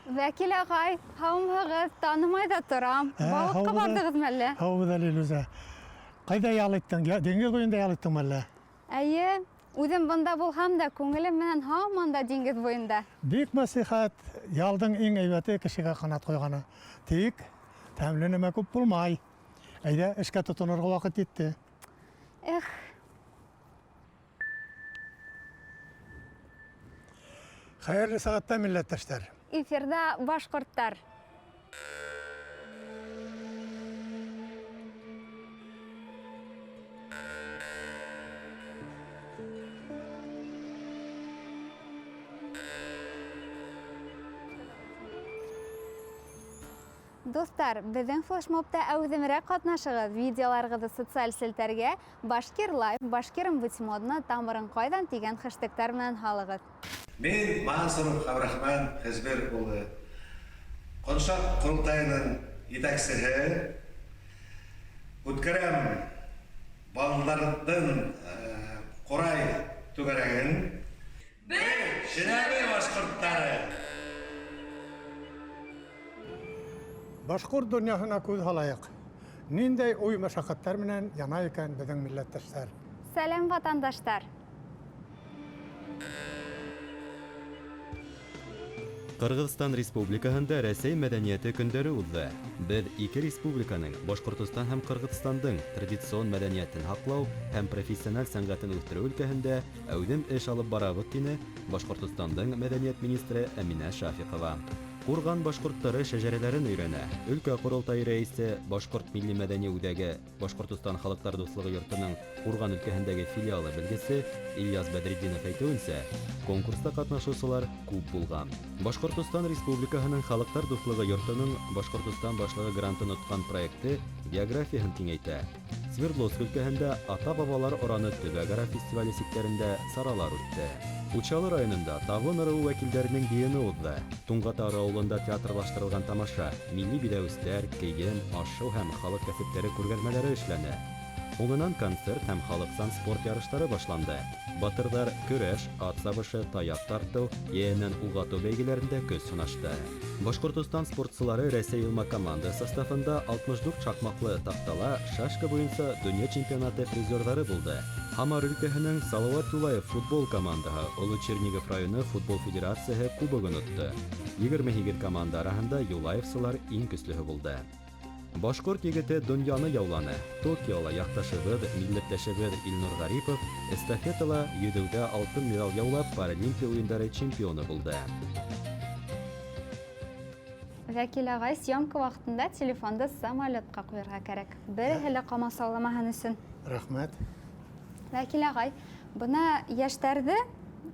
Вәкил ағай, һаумыһығыҙ, танымай ҙа торам. Балыҡҡа барҙығыҙмы әллә? Һаумыҙ әле, Илүзә. Ҡайҙа ял иттең? Диңгеҙ буйында ял иттеңме әллә? Әйе, үҙем бында булһам да, күңелем менән һаман да диңгеҙ буйында. Бик мәслихәт, ялдың иң әйбәте кешегә ҡанат ҡуйғаны. Тик тәмле нәмә күп булмай. Әйҙә, эшкә тотонорға ваҡыт етте. Эх. Хәйерле сәғәттә, милләттәштәр. Эфирҙа башҡорттар. Дуҫтар, беҙҙең флешмобта әүҙемерәк ҡатнашығыҙ. Видеоларығыҙҙы социаль селтәргә Башкир лайф, Башкирым быть модно, тамырың ҡайҙан тигән хэштегтар менән һалығыҙ. Мин Мансуров Абрахман Хәзбер улы, Ҡоншаҡ ҡоролтайының етәксеһе, үткәрәм балаларҙың ҡурай түгәрәген. Беҙ Шенәбе башҡорттары! Башҡорт донъяһына күҙ һалайыҡ. Ниндәй уй-мәшәҡәттәр менән яна икән беҙҙең милләттәштәр? Сәләм, ватандаштар! Ҡырғыҙстан Республикаһында Рәсәй мәҙәниәте көндәре уҙҙы. Беҙ ике республиканың, Башҡортостан һәм Ҡырғыҙстандың традицион мәҙәниәтен һаҡлау һәм профессиональ сәнғәтен үҫтереү өлкәһендә әүҙем эш алып барабыҙ, тине Башҡортостандың мәҙәниәт министры Әминә Шафиҡова. Ҡурған башҡорттары шәжәрәләрен өйрәнә. Өлкә ҡоролтайы рәйесе, Башҡорт милли мәҙәни үҙәге, Башҡортостан халыҡтар дуҫлығы йортоноң Ҡурған өлкәһендәге филиалы белгесе Ильяс Бәҙретдинов әйтеүенсә, конкурста ҡатнашыусылар күп булған. Башҡортостан Республикаһының Халыҡтар дуҫлығы йортоноң Башҡортостан Башлығы грантын отҡан проекты географияһын киңәйтә. Свердловск өлкәһендә Ата-бабалар ораны төбәк-ара фестивале сиктәрендә саралар үтте. Учалы районында Табын ырыуы вәкилдәренең йыйыны уҙҙы. Туңғатар ауылында театрлаштырылған тамаша, милли биҙәүестәр, кейем, аш-һыу һәм халыҡ кәсептәре күргәҙмәләре эшләне. Һуңынан концерт һәм халыҡсан спорт ярыштары башланды. Батырҙар көрәш, ат сабышы, таяҡ тартыу, йәйәнән уҡ атыу бәйгеләрендә көс һынашты. Башҡортостан спортсылары Рәсәй йыйылма команда составында 64 шаҡмаҡлы таҡтала шашка буйынса донъя чемпионаты призерҙары булды. Һамар өлкәһенең Салауат Юлаев футбол командаһы Оло Чернигов районы футбол федерацияһы кубогын отто. 28 команда араһында юлаевсылар иң көслөһө булды. Башҡорт егете донъяны яуланы. Токиола яҡташыбыҙ, милләттәшебеҙ Илнур Ғарипов эстафетала йөҙөүҙә алтын медаль яулап Паралимпия уйындары чемпионы булды. Вәкил ағай, съемка ваҡытында телефонды самолетҡа ҡуйырға кәрәк. Береһе лә ҡамасауламаһын өсөн. Рәхмәт. Вәкил ағай, бына йәштәрҙе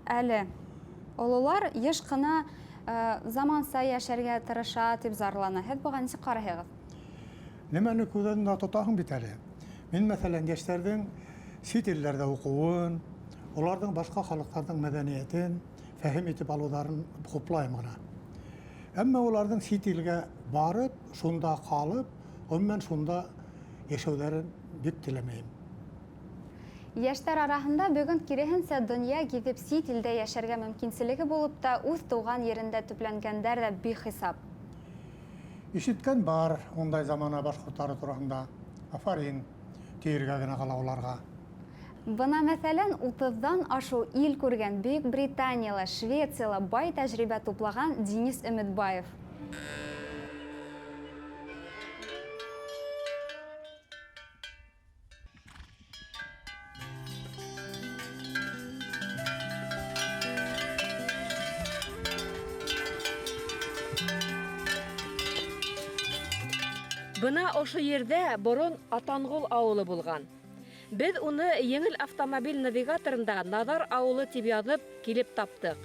әле ололар йыш ҡына заманса йәшәргә тырыша тип зарлана. Һеҙ быға нисек ҡарайһығыҙ? Нәмәне күҙ тотаһың бит әле. Мин, мәҫәлән, йәштәрҙең сит илдәрҙә уҡыуын, уларҙың башҡа халыҡтарҙың мәҙәниәтен фәһем итеп алыуҙарын хуплайым ғына. Әммә уларҙың сит илгә барып, шунда ҡалып, ғөмүмән шунда йәшәүҙәрен бик теләмәйем. Йәштәр араһында бөгөн киреһенсә донъя гиҙеп сит илдә йәшәргә мөмкинселеге булып та үҙ тыуған ерендә төпләнгәндәр дә бихисап. Ишеткән бар ундай замана башҡорттары тураһында. Афарин тиергә генә ҡала уларға. Бына, мәҫәлән, утыҙҙан ашыу ил күргән Бөйөк Британияла, Швецияла бай тәжрибә туплаған Денис Өмөтбаев. Бына ошо ерҙә борон Атанғол ауылы булған. Беҙ уны еңел автомобиль навигаторында Наҙар ауылы тип яҙып килеп таптыҡ.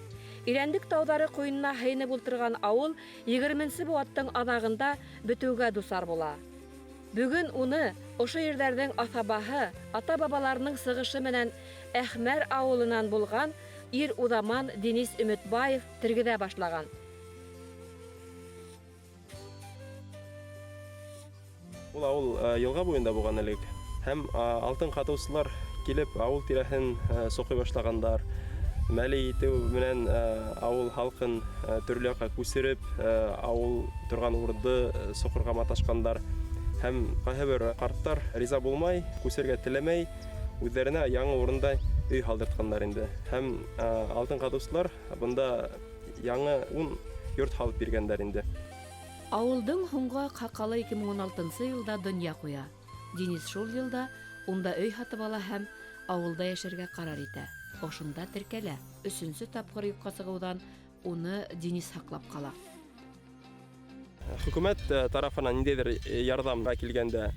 Ирәндек тауҙары ҡуйынына һыйынып ултырған ауыл егерменсе быуаттың аҙағында бөтөүгә дусар була. Бөгөн уны ошо ерҙәрҙең аҫабаһы, ата-бабаларының сығышы менән Әхмәр ауылынан булған ир уҙаман Денис Өмөтбаев тергеҙә башлаған. Ул ауыл йылға буйында булған элек. Һәм алтын ҡатыусылар килеп ауыл тирәһен соҡый башлағандар. Мәле етеү менән ауыл халҡын төрлө яҡҡа күсереп, ауыл торған урынды соҡорға маташҡандар. Һәм ҡайһы бер ҡарттар риза булмай, күсергә теләмәй, үҙҙәренә яңы урында өй һалдыртҡандар инде. Һәм алтын ҡаҙыусылар бында яңы 10 йорт һалып биргәндәр инде. Ауылдың һуңғы аҡһаҡалы 2016 йылда донъя ҡуя. Денис шул йылда унда өй һатып ала һәм ауылда йәшәргә ҡарар итә. Ошонда теркәлә. Өсөнсө тапҡыр юҡҡа сығыуҙан уны Денис һаҡлап ҡала. Хөкүмәт тарафынан ниндәйҙер ярҙамға килгәндә,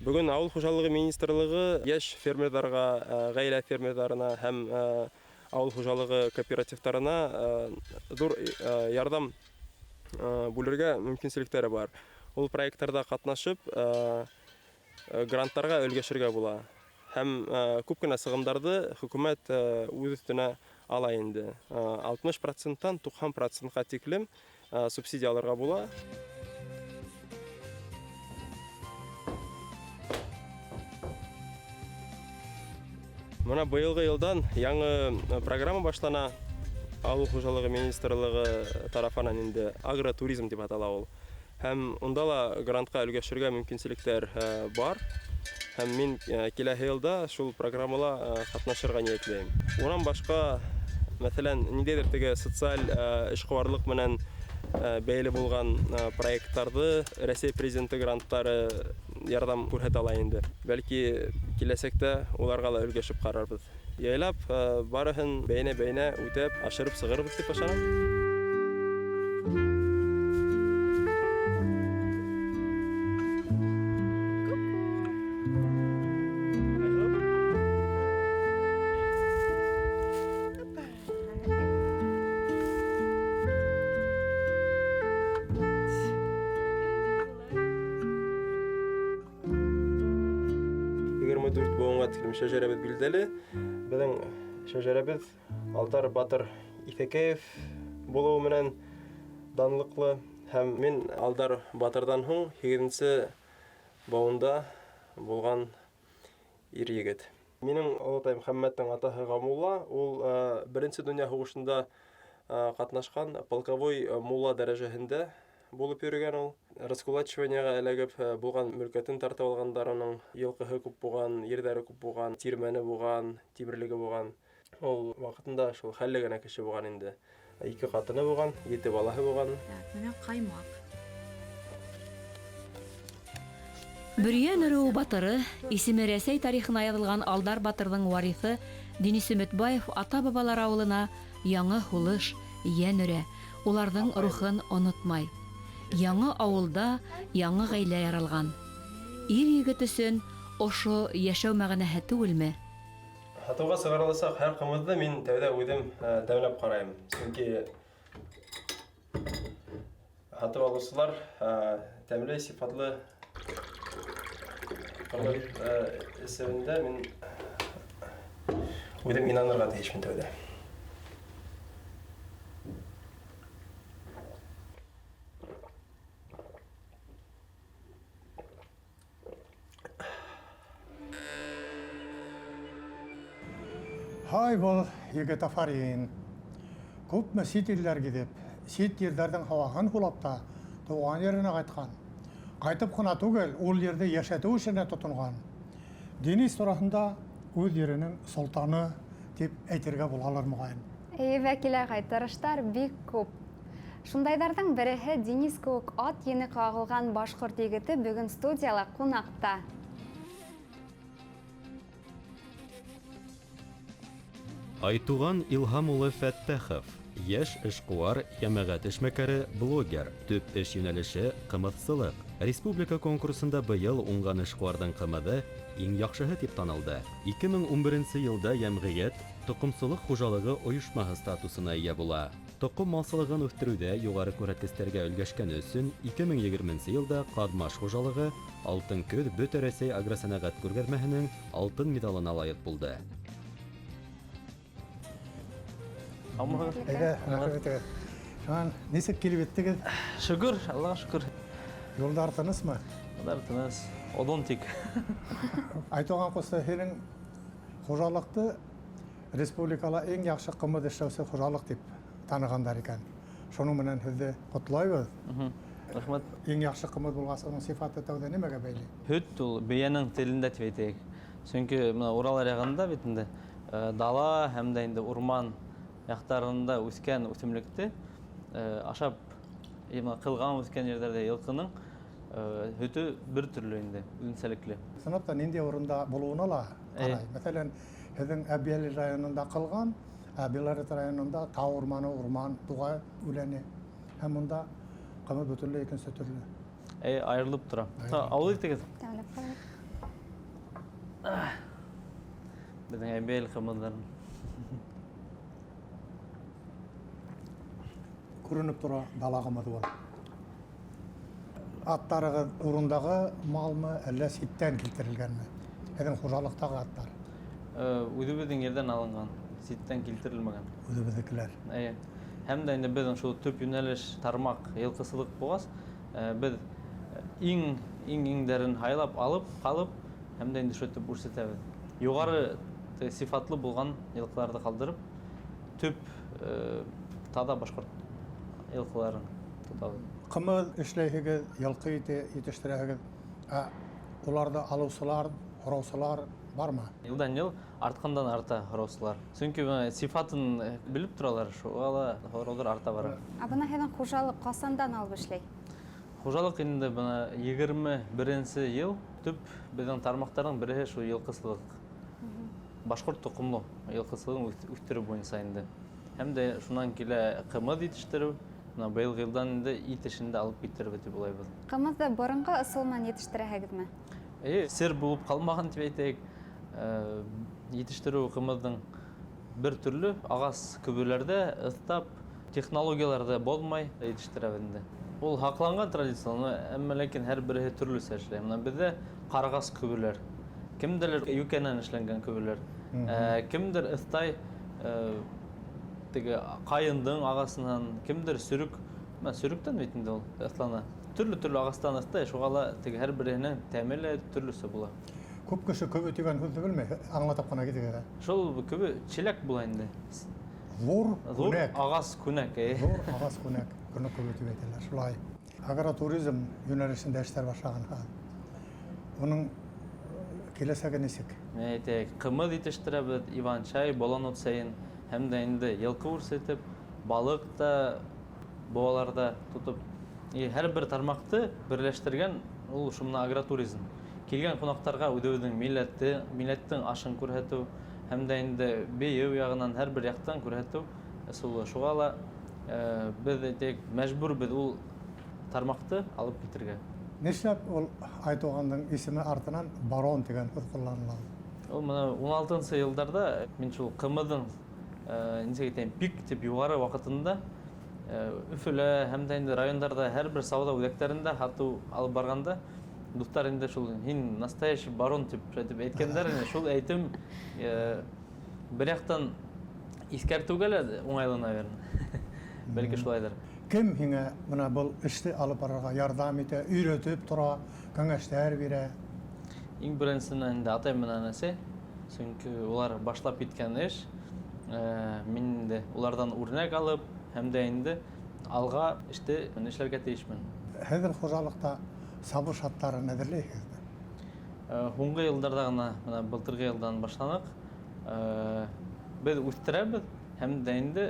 бөгөн Ауыл хужалығы министрлығы йәш фермерҙарға, ғаилә фермерҙарына һәм ауыл хужалығы кооперативтарына ҙур ярҙам бүлергә мөмкинселектәре бар. Ул проекттарҙа ҡатнашып, гранттарға өлгәшергә була. Һәм күп кенә сығымдарҙы хөкүмәт үҙ өҫтөнә ала инде. 60%-тан 90%-ға тиклем субсидия алырға була. Мына быйылғы йылдан яңы программа башлана. Ауыл хужалығы министрлығы тарафынан инде агротуризм тип атала ул. Һәм унда ла грантҡа өлгәшергә мөмкинселектәр бар. Һәм мин киләһе йылда шул программала ҡатнашырға ниәтләйем. Унан башҡа, мәҫәлән, ниндәйҙер теге социаль эшҡыуарлыҡ менән бәйле булған проекттарҙы Рәсәй президенты гранттары ярҙам күрһәтә ала инде. Бәлки киләсәктә уларға ла өлгәшеп ҡарарбыҙ. Яйлап барыһын бәйнә-бәйнә үтәп, ашырып сығырбыҙ тип ышанам. Егерме дүрт быуынға тиклем шәжәрәбеҙ билдәле. Беҙҙең шәжәрәбеҙ Алдар Батыр Иҫәкәев булыуы менән данлыҡлы. Һәм мин Алдар Батырҙан һуң һигеҙенсе быуында булған ир егет. Минең олатай Мөхәммәттең атаһы Ғамулла, ул Беренсе донъя һуғышында ҡатнашҡан полковой мулла дәрәжәһендә булып йөрөгән ул. Раскулачиваниеға эләгеп булған мөлкәтен тартып алғандар уның. Йылҡыһы күп булған, ерҙәре күп булған, тирмәне булған, тимерлеге булған. Ул ваҡытында шул хәлле генә кеше булған инде. 2 ҡатыны булған, 7 балаһы булған. Так, менә ҡаймаҡ. Бөрйән ырыуы батыры, исеме Рәсәй тарихына яҙылған Алдар батырҙың вариҫы Денис Өмөтбаев ата-бабалар ауылына яңы һулыш, йән өрә, уларҙың рухын онотмай. Яңы ауылда яңы ғаилә яралған. Ир егет өсөн ошо йәшәү мәғәнәһе түгелме? Һатыуға сығарыласаҡ һәр ҡымыҙҙы мин тәүҙә үҙем тәмләп ҡарайым. Сөнки һатып алыусылар тәмле, сифатлы ҡымыҙ эсеүендә мин үҙем инанырға тейешмен тәүҙә. Һай был егет, афарин. Күпме сит илдәр гиҙеп, сит ерҙәрҙең һауаһын һулап та тыуған еренә ҡайтҡан. Ҡайтып ҡына түгел, ул ерҙе йәшәтеү эшенә тотонған. Денис тураһында үҙ еренең солтаны тип әйтергә булалыр моғайын. Эйе, Вәкил ағай, тырыштар бик күп. Шундайҙарҙың береһе Денис кеүек ат ене ҡағылған башҡорт егете бөгөн студияла ҡунаҡта. Айтуған Илһам улы Фәттәхов, йәш эшҡыуар, йәмәғәт эшмәкәре, блогер, төп эш йүнәлеше ҡымыҙсылыҡ. Республика конкурсында быйыл уңған эшҡыуарҙың ҡымыҙы иң яҡшыһы тип танылды. 2011 йылда йәмғиәт тоҡомсолоҡ хужалығы ойошмаһы статусына эйә була. Тоҡом малсылығын үҫтереүҙә юғары күрһәткестәргә өлгәшкәне өсөн 2020 йылда Ҡаҙмаш хужалығы Алтын көҙ Бөтә Рәсәй агросәнәғәт күргәҙмәһенең алтын миҙалына лайыҡ булды. Әйҙә, рәхмәт итегеҙ. Шунан нисек килеп еттегеҙ? Шөкөр, Аллаға шөкөр. Юлдар тынысмы? Юлдар тыныс. Оҙон тик. Айтуған ҡусты, һинең хужалыҡты Республикала иң яҡшы ҡымыҙ эшләүсе хужалыҡ тип танығандар икән. Шуның менән һеҙҙе ҡотлайбыҙ. Рәхмәт. Иң яҡшы ҡымыҙ булғас, уның сифаты тәүҙә нимәгә бәйле? Һөт ул бейәнең телендә тип әйтәйек. Сөнки мына Урал аръяғында бит инде дала һәм дә инде урман яҡтарында үҫкән үҫемлекте ашап, мына ҡылған үҫкән ерҙәрҙә йылҡының һөтө бер төрлө инде, үҙенсәлекле. Ысынлап та ниндәй урында булыуына ла ҡарай. Мәҫәлән, һеҙҙең Әбйәлил районында ҡылған, ә Белорет районында тау урманы, урман, туғай үләне. Һәм унда ҡымыҙ бөтөнләй икенсе төрлө. Әй, айырылып тора. Ауыл итегеҙ. Тәмләп ҡарайыҡ. Беҙҙең Әбйәлил ҡымыҙҙарын. Күренеп тора дала ҡымыҙы был. Аттарығыҙ урындағы малмы, әллә ситтән килтерелгәнме? Һеҙҙең хужалыҡтағы аттар. Үҙебеҙҙең ерҙән алынған, ситтән килтерелмәгән. Үҙебеҙҙекеләр. Эйе. Һәм дә инде беҙҙең шул төп йүнәлеш тармаҡ йылҡысылыҡ булғас, беҙ иң, иң иңдәрен һайлап алып, ҡалып, һәм дә инде шулай итеп үрсетәбеҙ. Юғары сифатлы булған йылҡыларҙы ҡалдырып, төп таҙа башҡорт йылҡыларын тотабыҙ. Ҡымыҙ эшләйһегеҙ, йылҡы ите етештерәһегеҙ. Ә уларҙы алыусылар, һораусылар бармы? Йылдан йыл артҡандан арта һораусылар. Сөнки бына сифатын белеп торалар, шуға ла һорауҙар арта бара. Ә бына һеҙҙең хужалыҡ ҡасандан алып эшләй? Хужалыҡ инде бына 21 йыл төп беҙҙең тармаҡтарҙың береһе шул йылҡысылыҡ. Башҡорт тоҡомло йылҡысылығын үҫтереү буйынса инде. Һәм дә шунан килә ҡымыҙ етештереү. Бына быйылғы йылдан инде ит эшен дә алып китербеҙ тип уйлайбыҙ. Ҡымыҙҙы боронғо ысул менән етештерәһегеҙме? Эйе, сер булып ҡалмаған тип әйтәйек. Етештереү ҡымыҙҙың бер төрлө ағас көбөләрҙә ыҫтап, технологияларҙы боҙмай етештерәбеҙ инде. Ул һаҡланған традиция, әммә ләкин һәр береһе төрлөсә эшләй. Бына беҙҙә ҡарағас көбөләр, кемдәлер йүкәнән эшләнгән көбөләр, кемдер ыҫтай, теге ҡайындың ағасынан, кемдер сөрөк, мына сөрөктән бит инде ул ыҫлана. Төрлө-төрлө ағастан ыҫтай, шуға ла теге һәр береһенең тәме лә төрлөсә була. Күп кеше көбө тигән һүҙҙе белмәй, аңлатып ҡына китегеҙ әле. Шул көбө челәк була инде. Ҙур Ҙур күнәк. ағас күнәк, эйе. Ҙур ағас күнәк, күнәк көбө тип әйтәләр. Шулай. Агротуризм йүнәлешендә эштәр башлағанһығыҙ. Уның киләсәге нисек? Мин әйтәйек, ҡымыҙ етештерәбеҙ, иван-чай, болан сәйен, һәм дә инде йылҡы үрсетеп, балыҡ та быуаларҙа тотоп. И һәр бер тармаҡты берләштергән ул шул мына агротуризм. Килгән ҡунаҡтарға үҙебеҙҙең милләттең ашын күрһәтеү, һәм дә инде бейеү яғынан һәр бер яҡтан күрһәтеү ысулы. Шуға ла беҙ әйтәйек, мәжбүрбеҙ ул тармаҡты алып китергә. Нишләп ул Айтуғандың исеме артынан барон тигән һүҙ ҡулланыла? Ул мына ун алтынсы йылдарҙа мин шул ҡымыҙҙың, нисек әйтәйем, пик тип юғары ваҡытында, Өфөлә һәм дә инде райондарҙа һәр бер сауҙа үҙәктәрендә һатыу алып барғанда дуҫтар инде шул һин настоящий барон тип әйтеп әйткәндәр ине. Шул әйтем бер яҡтан иҫкәртеүгә лә уңайлы, наверное. Бәлки шулайҙыр. Кем һиңә бына был эште алып барырға ярҙам итә, өйрәтеп тора, кәңәштәр бирә? Иң беренсенән инде атайым менән әсәй, сөнки улар башлап киткән эш. Мин инде уларҙан үрнәк алып, һәм дә инде алға эште эшләргә тейешмен. Һеҙҙең хужалыҡта сабыш аттарын әҙерләйһегеҙме? Һуңғы йылдарҙа ғына, бына былтырғы йылдан башланыҡ. Беҙ үҫтерәбеҙ һәм дә инде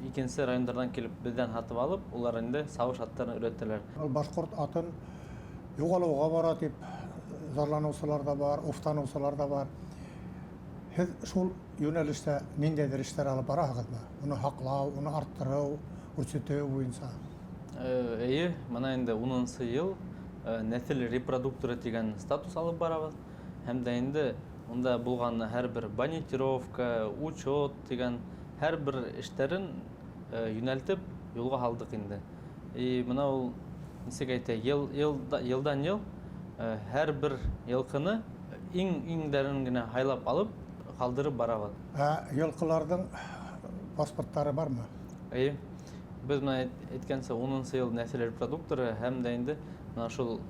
икенсе райондарҙан килеп беҙҙән һатып алып, улар инде сабыш аттарын өйрәтәләр. Ул башҡорт атын юғалыуға бара тип зарланыусылар ҙа бар, уфтаныусылар ҙа бар. Һеҙ шул йүнәлештә ниндәйҙер эштәр алып бараһығыҙмы? Уны һаҡлау, уны арттырыу, үрсетеү буйынса. Эйе, бына инде унынсы йыл, нәҫел репродукторы тигән статус алып барабыҙ. Һәм дә инде унда булған һәр бер бонитировка, учет тигән һәр бер эштәрен йүнәлтеп юлға һалдыҡ инде. И бына ул нисек әйтә, йылдан йыл һәр бер йылҡыны иң иңдәрен генә һайлап алып ҡалдырып барабыҙ. Ә йылҡыларҙың паспорттары бармы? Эйе. Беҙ бына әйткәнсә, унынсы йыл нәҫел репродукторы һәм дә инде бына шул,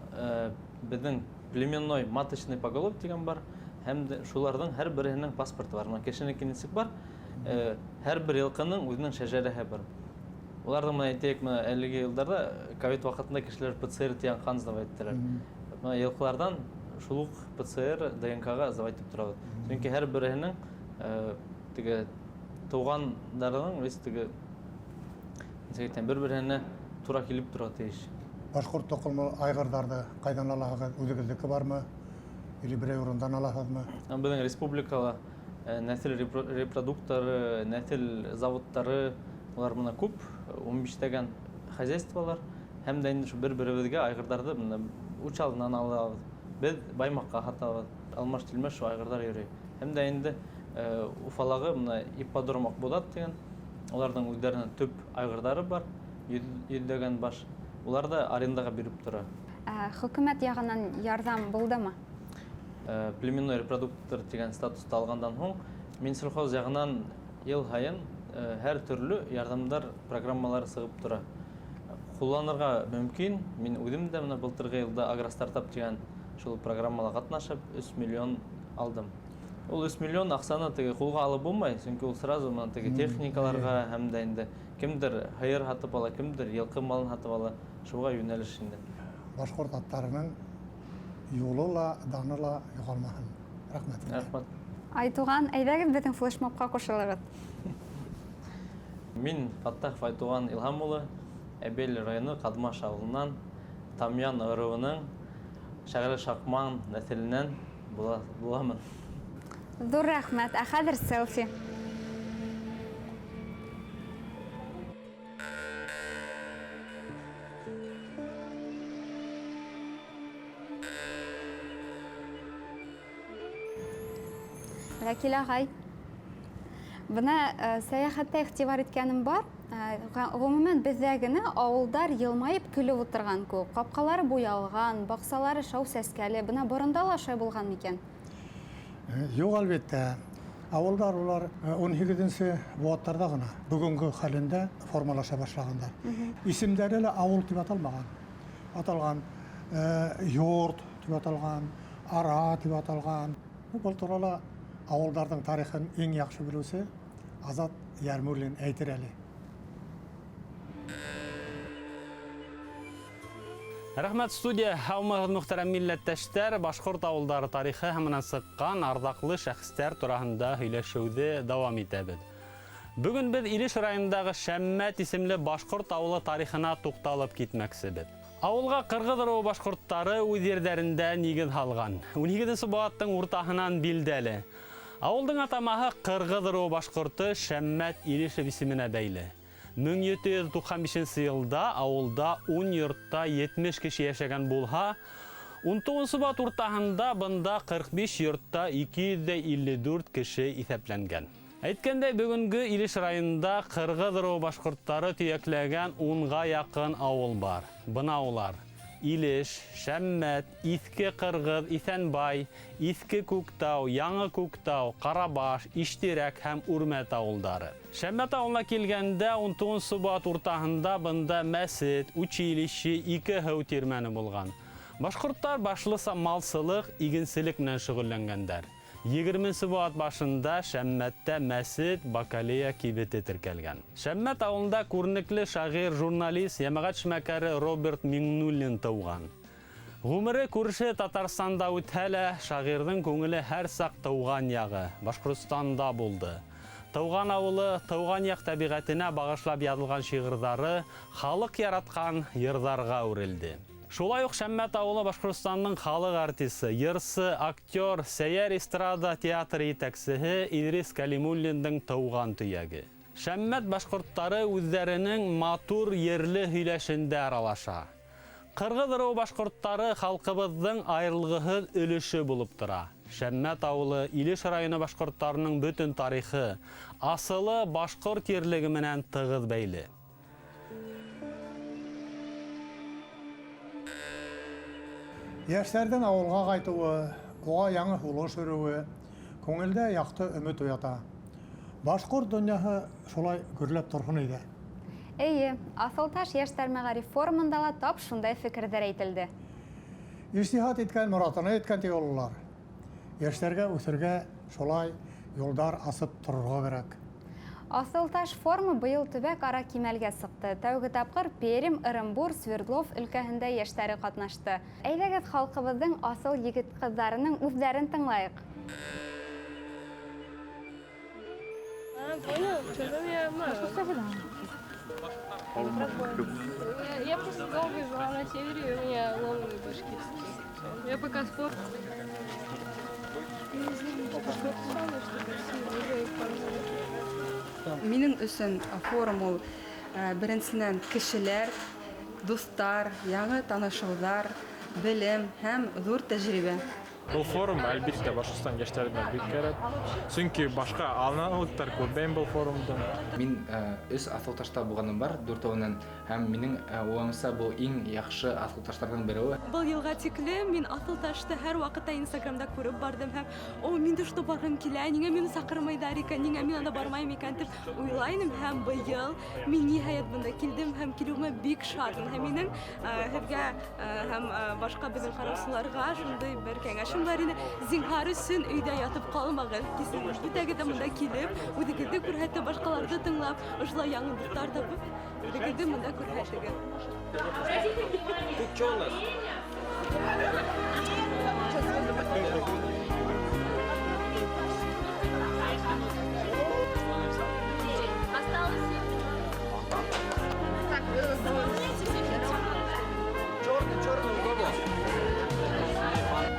беҙҙең племенной маточный поголов тигән бар. Һәм дә шуларҙың һәр береһенең паспорты бар. Мына кешенеке нисек бар, һәр бер йылҡының үҙенең шәжәрәһе бар. Уларҙың мына әйтәйек, мына әлеге йылдарҙа ковид ваҡытында кешеләр ПЦР тигән ҡан сдавать иттеләр. Мына йылҡыларҙан шул уҡ ПЦР ДНК-ға сдавать итеп торабыҙ. Сөнки һәр береһенең теге туғандарының весь теге нисек әйтәм, бер-береһенә тура килеп тора тейеш. Башҡорт тоҡомло айғырҙарҙы ҡайҙан алаһығыҙ? Үҙегеҙҙеке бармы? Или берәй урындан алаһығыҙмы? Беҙҙең республикала нәҫел репродукторы, нәҫел заводтары, улар бына күп, ун биштәгән хозяйстволар. Һәм дә инде шу бер-беребеҙгә айғырҙарҙы бына Учалынан алабыҙ. Беҙ Баймаҡҡа һатабыҙ. Алмаш-тилмәш шу айғырҙар йөрөй. Һәм дә инде Уфалағы бына ипподром Аҡбуҙат тигән, уларҙың үҙҙәренең төп айғырҙары бар, йөҙләгән баш. Улар ҙа арендаға биреп тора. Хөкүмәт яғынан ярҙам булдымы? Племенной репродуктор тигән статусты алғандан һуң Минсельхоз яғынан йыл һайын һәр төрлө ярҙамдар программалары сығып тора. Ҡулланырға мөмкин. Мин үҙем дә бына былтырғы йылда Агростартап тигән шул программала ҡатнашып өс миллион алдым. Ул өс миллион аҡсаны теге ҡулға алып булмай, сөнки ул сразу бына теге техникаларға һәм дә инде кемдер һыйыр һатып ала, кемдер йылҡы малын һатып ала, шуға йүнәлеш инде. Башҡорт аттарының юлы ла, даны ла юғалмаһын. Рәхмәт. Рәхмәт. Айтуған, әйҙәгеҙ беҙҙең флешмобҡа ҡушылығыҙ. Мин Фаттахов Айтуған Илһам улы, Әбел районы Ҡаҙмаш ауылынан, Тамъян ырыуының Шәғәле Шаҡман нәҫеленән буламын. Ҙур рәхмәт. Ә хәҙер селфи. Вәкил ағай, бына сәйәхәттә иғтибар иткәнем бар. Ғөмүмән, беҙҙә генә ауылдар йылмайып көлөп ултырған кеүек. Ҡапҡалары буялған, баҡсалары шау сәскәле. Бына боронда ла шулай булған микән? Юҡ, әлбиттә. Ауылдар улар ун һигеҙенсе быуаттарҙа ғына бөгөнгө хәлендә формалаша башлағандар. Исемдәре лә ауыл тип аталмаған. Аталған йорт тип аталған, ара тип аталған. Был турала ауылдарҙың тарихын иң яҡшы белеүсе Азат Йәрмуллин әйтер әле. Рәхмәт, студия. Һаумыһығыҙ, мөхтәрәм милләттәштәр. Башҡорт ауылдары тарихы һәм унан сыҡҡан арҙаҡлы шәхестәр тураһында һөйләшеүҙе дауам итәбеҙ. Бөгөн беҙ Илеш районындағы Шәммәт исемле башҡорт ауылы тарихына туҡталып китмәксебеҙ. Ауылға ҡырғыҙ ырыуы башҡорттары үҙ ерҙәрендә нигеҙ һалған. Ун һигеҙенсе быуаттың уртаһынан билдәле. Ауылдың атамаһы ҡырғыҙ ырыуы башҡорто Шәммәт Илешев исеменә бәйле. Мең ете йөҙ туҡһан бишенсе йылда ауылда ун йортта етмеш кеше йәшәгән булһа, ун туғыҙынсы быуат уртаһында бында ҡырҡ биш йортта ике йөҙ ҙә илле дүрт кеше иҫәпләнгән. Әйткәндәй, бөгөнгө Илеш районында ҡырғыҙ ырыуы башҡорттары төйәкләгән унға яҡын ауыл бар. Бына улар: Илеш, Шәммәт, Иҫке Ҡырғыҙ, Иҫәнбай, Иҫке Күктау, Яңы Күктау, Ҡарабаш, Иштирәк һәм Үрмәт ауылдары. Шәммәт ауылына килгәндә ун туғыҙынсы быуат уртаһында бында мәсет, училище, ике һыу тирмәне булған. Башҡорттар башлыса малсылыҡ, игенселек менән шөғөлләнгәндәр. Егерменсе быуат башында Шәммәттә мәсет, бакалея кибете теркәлгән. Шәммәт ауылында күренекле шағир, журналист, йәмәғәт эшмәкәре Роберт Миңнуллин тыуған. Ғүмере күрше Татарстанда үтһә лә, шағирҙың күңеле һәр саҡ тыуған яғы, Башҡортостанда булды. Тыуған ауылы, тыуған яҡ тәбиғәтенә бағышлап яҙылған шиғырҙары халыҡ яратҡан йырҙарға үрелде. Шулай уҡ Шәммәт ауылы Башҡортостандың халыҡ артисы, йырсы, актер, сәйәр эстрада театры етәксеһе Идрис Кәлимуллиндың тыуған төйәге. Шәммәт башҡорттары үҙҙәренең матур ерле һөйләшендә аралаша. Ҡырғыҙ ырыуы башҡорттары халҡыбыҙҙың айырылғыһыҙ өлөшө булып тора. Шәммәт ауылы Илеш районы башҡорттарының бөтөн тарихы, асылы башҡорт ерлеге менән тығыҙ бәйле. Йәштәрҙең ауылға ҡайтыуы, уға яңы һулыш өрөүе, күңелдә яҡты өмөт уята. Башҡорт донъяһы шулай гөрләп торһон ине. Эйе, Аҫылташ йәштәр мәғариф форумында ла тап шундай фекерҙәр әйтелде. Ижтиһат иткән моратына еткән ти ололар. Йәштәргә үҫергә шулай юлдар асып торорға кәрәк. Аҫылташ форумы быйыл төбәк-ара кимәлгә сыҡты. Тәүге тапҡыр Пермь, Ырымбур, Свердлов өлкәһендә йәштәре ҡатнашты. Әйҙәгеҙ, халҡыбыҙҙың аҫыл егет-ҡыҙҙарының үҙҙәрен тыңлайыҡ. Я просто долго жила на севере, и у меня ломаный башкирский. Я пока спорт. Минең өсөн форум ул беренсенән кешеләр, дуҫтар, яңы танышыуҙар, белем һәм ҙур тәжрибә. Был форум, әлбиттә, Башҡортостан йәштәренә бик кәрәк. Сөнки башҡа аналогтар күрмәйем был форумдан. Мин өс аҫылташта булғаным бар, дүртәүенән, һәм минең уйымса был иң яҡшы аҫылташтарҙың береһе. Был йылға тиклем мин аҫылташты һәр ваҡытта Инстаграмда күреп барҙым һәм о, мин дә шунда барғым килә, ниңә мине саҡырмайҙар икән, ниңә мин анда бармайым икән тип уйлайным. Һәм быйыл мин ниһайәт бында килдем һәм килеүемә бик шатмын. Һәм минең һеҙгә һәм башҡа беҙҙең ҡараусыларға шундай бер кәңәшем бар ине: зинһар өсөн өйҙә ятып ҡалмағыҙ, бөтәгеҙ ҙә бында килеп, үҙегеҙҙе күрһәтеп, башҡаларҙы тыңлап, ошолай яңы дуҫтар табып, үҙегеҙҙе бында күрһәтегеҙ. Тут что у нас? Так, заполняйте все. Черный, черный, у кого?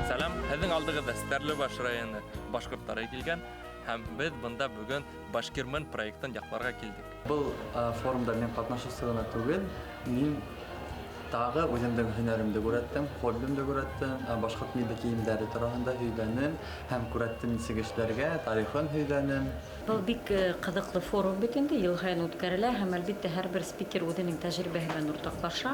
Сәләм, һеҙҙең алдығыҙҙа Стәрлебаш районы башҡорттары килгән, һәм беҙ бында бөгөн Башкирмен проектын яҡларға килдек. Был форумда мин ҡатнашыусы ғына түгел, мин тағы үҙемдең һөнәремде күрһәттем, хоббимды күрһәттем, башҡорт милли кейемдәре тураһында һөйләнем һәм күрһәттем нисек эшләргә, тарихын һөйләнем. Был бик ҡыҙыҡлы форум бит инде, йыл һайын үткәрелә һәм әлбиттә һәр бер спикер үҙенең тәжрибәһе менән уртаҡлаша.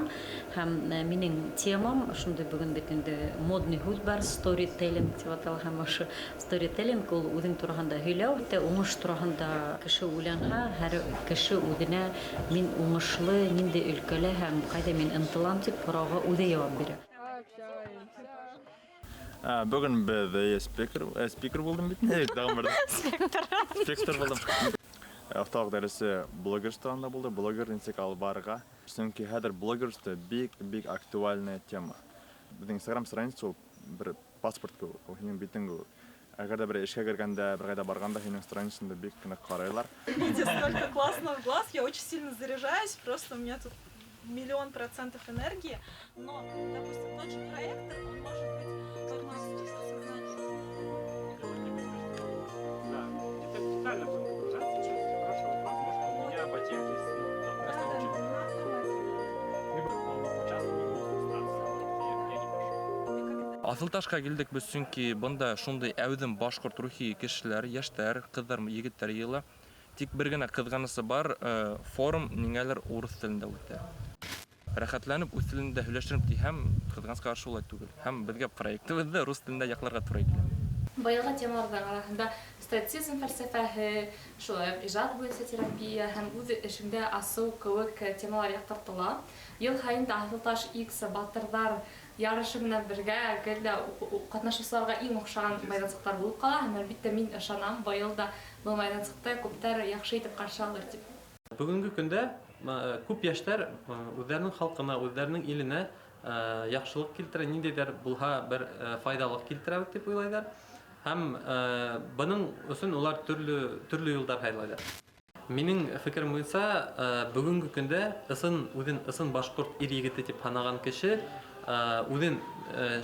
Һәм минең темам шундай бөгөн бит инде модный һүҙ бар, сторителлинг тип атала, һәм ошо сторителлинг ул үҙең тураһында һөйләү, хатта уңыш тураһында кеше уйланһа, һәр кеше үҙенә мин уңышлы ниндәй өлкәлә һәм ҡайҙа мин ынтылам тип һорауға үҙе яуап бирә. Бөгөн беҙ спикер булдым бит. Тағын бер. Спектр булдым. Оҫталыҡ дәресе блогер тураһында булды. Блогер нисек алып барырға. Сөнки хәҙер блогерство бик-бик актуальная тема. Беҙҙең Instagram страница ул бер паспорт кеүек, ул һинең битең кеүек. Әгәр ҙә бер эшкә кергәндә, бер ҡайҙа барғанда һинең страницаңды бик ныҡ ҡарайлар. Видя столько классного глаз, я очень сильно заряжаюсь, просто у меня тут 1000000% энергии, но, допустим, тот же проектор, он может быть Аҫылташҡа килдек беҙ, сөнки бында шундай әүҙем башҡорт рухи кешеләр, йәштәр, ҡыҙҙар, егеттәр йыйыла. Тик бер генә ҡыҙғанысы бар, форум ниңәлер урыҫ телендә үтә. Рәхәтләнеп үҙ телендә һөйләшерем тиһәм, ҡыҙғанысҡа ҡаршы улай түгел. Һәм беҙгә проектыбыҙҙы рус телендә яҡларға тура килә. Быйылғы темаларҙың араһында стоицизм фәлсәфәһе, шулай уҡ ижад буйынса терапия һәм үҙ эшеңдә асыу кеүек темалар яҡтыртыла. Йыл һайын да Аҫылташ X батырҙар ярышы менән бергә гел дә ҡатнашыусыларға иң оҡшаған майҙансыҡтар булып ҡала, һәм әлбиттә мин ышанам, быйыл да был майҙансыҡты күптәр яҡшы итеп ҡаршы алыр тип. Бөгөнгө көндә күп йәштәр үҙҙәренең халҡына, үҙҙәренең иленә яҡшылыҡ килтерә, ниндәйҙер булһа бер файҙалыҡ килтерә тип уйлайҙар. Һәм бының өсөн улар төрлө юлдар һайлайҙар. Минең фекерем буйынса, бөгөнгө көндә үҙен ысын башҡорт ир егете тип һанаған кеше үҙен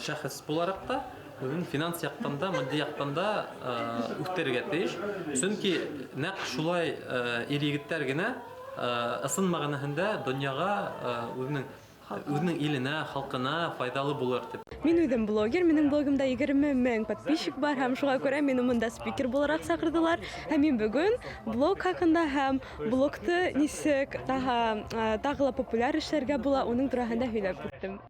шәхес булараҡ та, үҙен финанс яҡтан да, матди яҡтан да үҫтерергә тейеш. Сөнки нәҡ шулай ир егеттәр генә ысын мәғәнәһендә донъяға үҙенең иленә, халҡына файҙалы булыр тип. Мин үҙем блогер, минең блогымда 20 000 подписчик бар һәм шуға күрә мине монда спикер булараҡ саҡырҙылар. Һәм мин бөгөн блог хаҡында һәм блогты нисек тағы ла популяр эшләргә була, уның тураһында һөйләп үттем.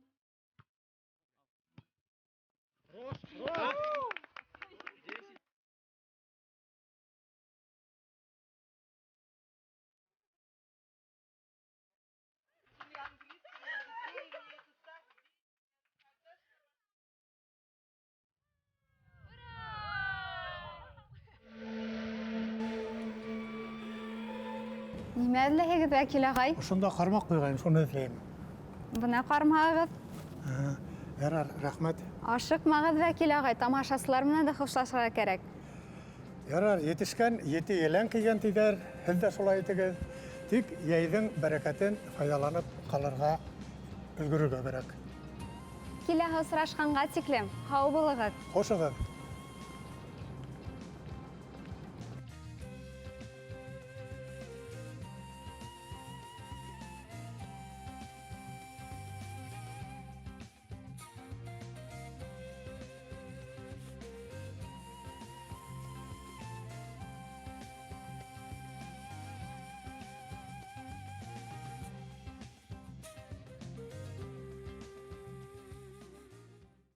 Нимә эҙләйһегеҙ, Вәкил ағай? Ошонда ҡармаҡ ҡуйғайным, шуны эҙләйем. Бына ҡармағығыҙ. Ярар, рәхмәт. Ашыҡмағыҙ, Вәкил ағай, тамашасылар менән дә хушлашырға кәрәк. Ярар, етешкән ете елән кейгән тиҙәр, һеҙ ҙә шулай итегеҙ. Тик йәйҙең бәрәкәтен файҙаланып ҡалырға өлгөрөргә кәрәк. Киләһе осрашҡанға тиклем, һау булығыҙ. Хушығыҙ.